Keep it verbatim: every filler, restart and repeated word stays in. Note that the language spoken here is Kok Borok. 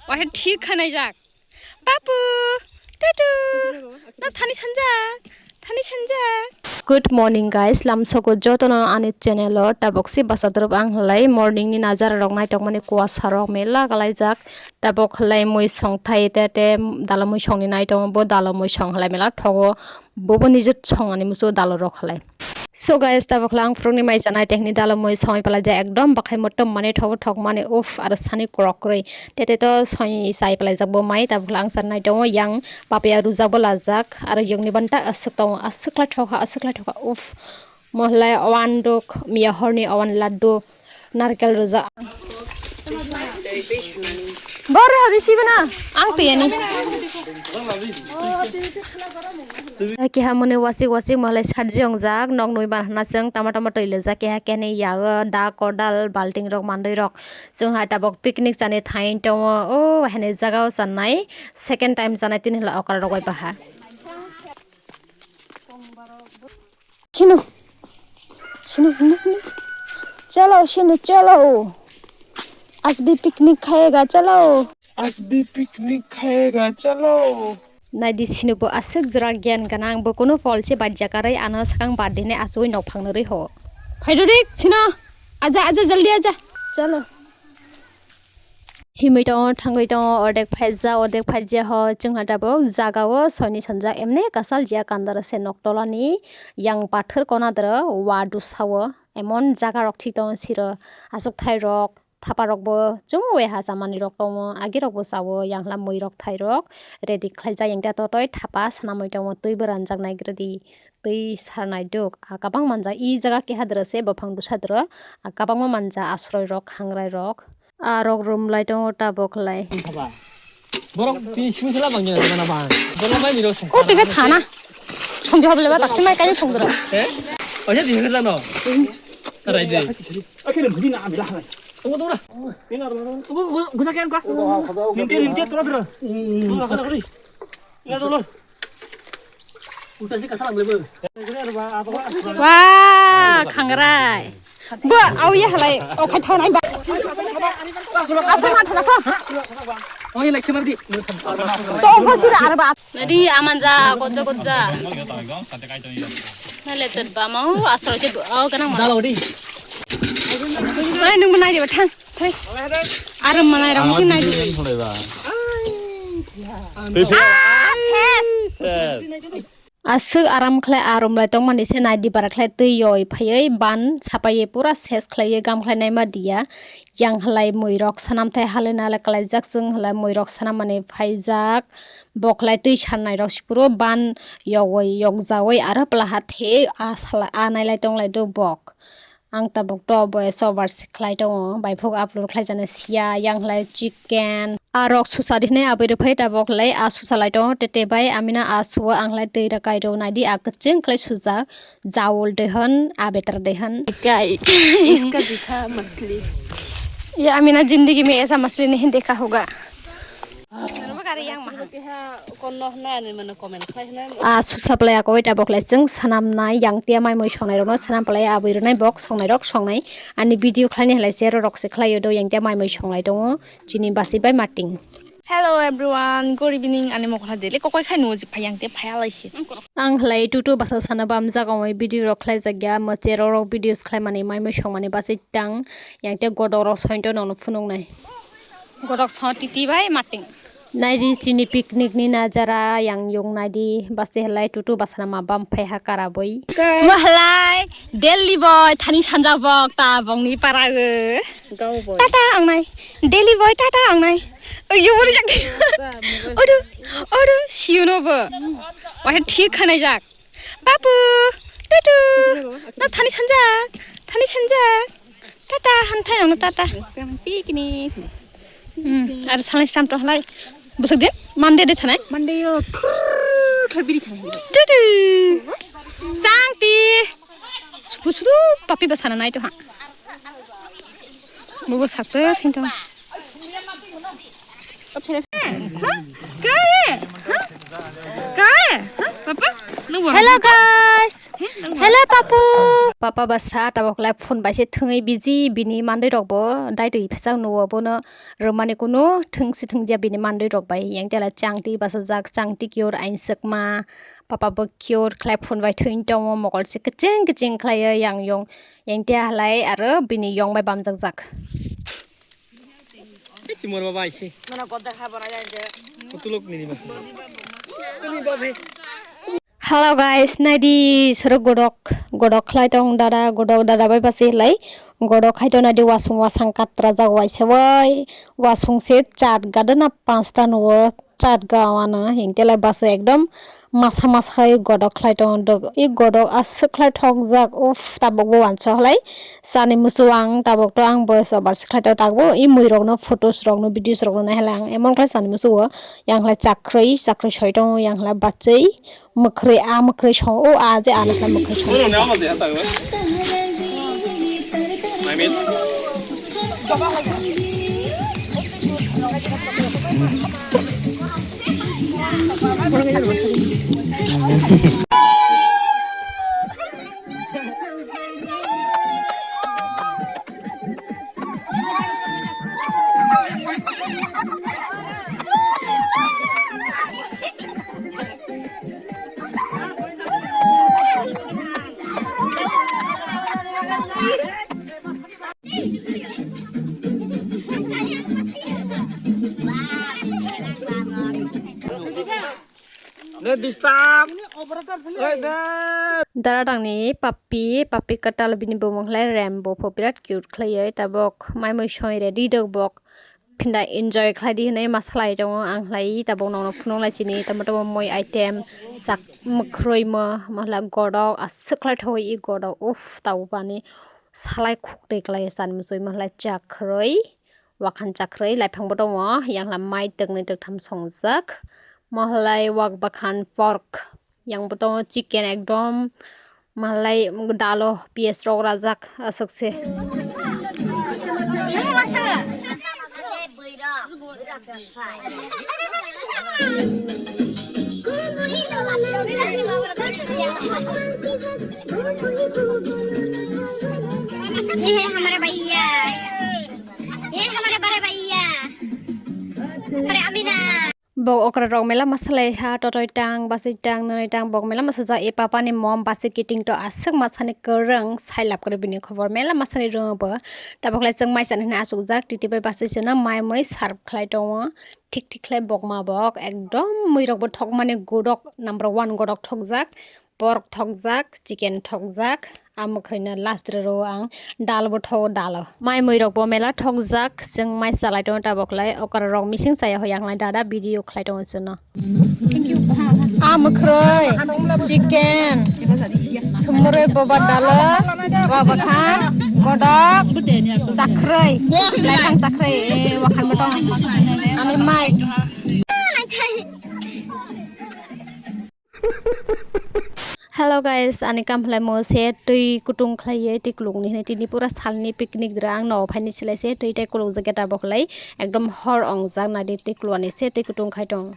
Wahe thik khanaijak. Papu, tutu, na thani sanjak, thani sanjak. Good morning guys, lamsoko jotono ani channel o tabok si basa dorop ang halai morning ni najara rok naitokmani kuasa rok mela kalaijak. Tabok halai mui song thai te te dala mui song ni naitongo bo dala mui song halai mela thogo. Bobo nijor songani musu dalo rok halai. So guys, tabok lang phurukni mai chanai tehni dalo mui songwi palai ja ekdom bakhai motom mane thogo thok mane uff aro sani krok kroi. Tete to songwi chai palai jak bo mai tabok lang sanai tongo yang papia rujak bo lajak aro yongni banta aswk tongo aswk lai thokha aswk lai thokha uff. Mohlai owan duk miya horni owan laddu. Narkel rwja. Bor hadi sibana ang tiyani. Keha mone wasik wasik malai sarji ongjak nok nui ban hana chwng tama tama twi lijak keha kene yago da kodal balting rok mandwi rok chwng hai tabok picnic chani thain tongo o hene jaga o chanai second time chanai tini hwla okra rok bai baha. Sino. Sino, sino, sino. Chalo, sino, chalo. As bhi picnic khayega, chalo. As bhi picnic khayega, chalo. Naidi sino bo aswk jora gyan ganang bo kuno pol se bajya karai ano sakang birthday ne asugwi nok phang nw rwi ho. Phaido dik sino. Aja, aja, jaldi aja. Chalo. Himwi tongo, thangwi tongo, ordek phaijak, ordek phaijya ho, chwngno tabuk jaga o soini sanjak, emne kasal jia kandar se nok tola ni yang pathar kona doro wa dusa o, emon jaga rok thik tongo siro, aswk thai rok, thapa rok bo chwng wi ha chamani rok tongo, agi rok bo cha o, yang hla mui rok thai rok ready khlai jak, yang ta totoi thapa swnamwi tongo, twi bo ranjak nai ready, twi sarnai duk, a kabang manja i jaga keha doro se buphang dusa doro, a kabangma manja asroi rok, khangrai rok. A rok room lai tongo tabok lai. Borok tini simi sala bang jana mana bang. Borok mai miro song. O tike thana. Songdi hoble ba takti mai kaini songdoro. Eh? Oya di hela no. Tarai de. Akhirnya budi na ambil lah. Tunggu tunggu lah. Ini apa? Gua gua gua sakit kan? Ninti ninti terus terus. Tunggu lah kali. Ini dulu. Wah, khangrai. Bo, au ya halai. O khai thanai ba. Asal ma thana kho. Oi lai khemar di. To bo sira arba. Nadi amanja gojja gojja. Nale chet ba mau asal je o ganang ma. Dalo di. Ai nung nai di ba thang. Thoi. Aram manai rok si nai. Twi phi. Ah, ses. Ses. Aswk aram khlai arum lai tongmani se nai di bara khlai twi yoi phaiwi ban sapai pura ses khlaiwi gam khlai naima diya. Yang halai mui rok sanam thai halai nalai kalaijak chwng halai mui rok sanam mani phaijak. Bok lai twi sarnai rok si puro ban yogwi yokjawi aro pla hathe a sala a nai lai tong lai do bok. Ang tabuk to bo S O bar se khlai tongo, bai phuk upload khlai jani siya, yang khlai chicken. A rok susa di hinui abui rwphai tabuk lai a susa lai tongo, tete bai amina a suo ang khlai twi rwkai rw nai di a kwchwng khlai sujak, jaul de hwn, a betar de hwn. Kai, iska jisa masli. Ya amina zindagi mein aisa masli nahi dekha hoga. Keha konno hwnwi ani mano comment khlai hwnwi. A susa playa koi ta bok lai chwng sanam nai yang tia mai mui songnai rokno sanam playa abui rwnai bok songnai rok songnai ani video khlaini halai se rok se khlaio do yang tia mai mui songnai tongo chini basi bai mating. Hello everyone, good evening. Ani mokol ha daily kokoi khai nuo je phai yang te phai alai se. Ang halai tutu basa sana bam jaga oi video rok khlai jak ya mo chero rok videos khlai mani mai mui song mani basi tang yang te godok rok soin to nong phunuk nai. Godok so titi bai mating. Naidi chini picnic ni najara yang yung naidi basi halai tutu basana ma bam phai ha karaboi. Mahalai Delhi boy thani sanja bok ta bong ni para ge. Tata ang nai. Delhi boy tata ang nai. Oyo bori jak. Odu odu siuno bo. Wah thik khanai jak. Papu, tutu, na thani sanja, thani sanja. Tata, han thai ang tata. Picnic. Hmm, ar salai sam to halai. Busuk din, Monday de thanai. Monday yo, khabiri thanai. Tutu. Sangti. Suku sudu papi basana nai to ha. Bubo sakte thinto. Kae? Kae? Papa? Hello guys. Hello papu. Papa bwsa tabok lai phone bai se thwngwi busy, bini manwi rok bo dai twi phasang nuo, bono rwmani kunu thwngsi thwngjia bini manwi rok bai. Yang tela changti bwsajak, changti kiyor ainswkma. Papa bo kiyor khlai phone bai thwngwi tongo, mokol se kiching kiching khlaiwi yang yong. Yang tia halai aro bini yong bai bamjak jak. Ei, timor baba aise. Mana godda kha bana jai je. Kutulok nini ma. Nini baba. Hello guys, naidi soro godok, godok khlai tong dada, godok dada bai basi lai. Godok khai to naidi wasung wasang katra jak waisa wai. Wasung se chat gada na pansta nuo chat ga wana hingte lai basi ekdom masa masa khai godok khlai tongo. I godok aswk khlai thokjak, uff, tabuk bo wansa khlai. Sani musu ang tabuk to ang boyes over se khlai tongo, tabuk i mui rok no, photos rok no, videos rok no nai halai ang emon khlai sani musu o. Yang khlai chakrwi, chakrwi soi tongo, yang khlai bachwi, mwkhwrwi, a mwkhwrwi song o, a je a khlai mwkhwrwi song. Dara tangni papi, papi kwtal bini bumung khlai Rembo pho birat cute khlaiwi tabok mai mui soi ready dok bok. Phinda enjoy khlai di hinwi ma salai tongo ang khlai tabok nokno phunuk lai chini tamo tamo moi item chak mwkhwrwi mo mohla godok aswk khlai thogwi i godok uff tabuk bani salai khuk twi klai sani muchwi mohla chakrwi wakhan chakrwi laiphang bo tongo yang hla mai twknwi twktham songjak mohlai wak bakhan pork. Yang bo tongo chicken ekdom malai dalo piyaj rok rajak aswk se. ये है हमारा भैया, ये हमारा बड़ा भैया, अरे Amina. Bo okra rok mela masalai ha totoi tang basui tang nwnwi tang bok mela masajak e papa ni mom basi kiting to aswk masani kwrwng sai lab kwrwi bini khobor mela masani rwngo bo tabok lai chwng mai chana hwnwi achukjak titi bai basi chana mai mui serve khlai tongo thik thik khlai bok ma bok ekdom mui rok bo thokmani godok number one godok thokjak. Pork thokjak, chicken thokjak, amo khwrwino last rw ang dal bo thogo dalo. Mai mui rok bo mela thokjak, chwng mai chalai tongo tabok lai okra rok missing chaya hoi ang lai dada video khlai tongo chwngno. Amo khwrwi, chicken, sumrwi boba dalo, boba khan, godok, chakrwi, laithang chakrwi, eh, wakhan bo tongo. Ani mai. Hello guys, ani kam khlaimo se twi kutung khlaiye twi kulukni hinwi tini pura salni picnic dra ang no phaini silai se twi tei kulukjak ya tabok lai ekdom hor ongjak nadi twi kulukani se twi kutung khai tong.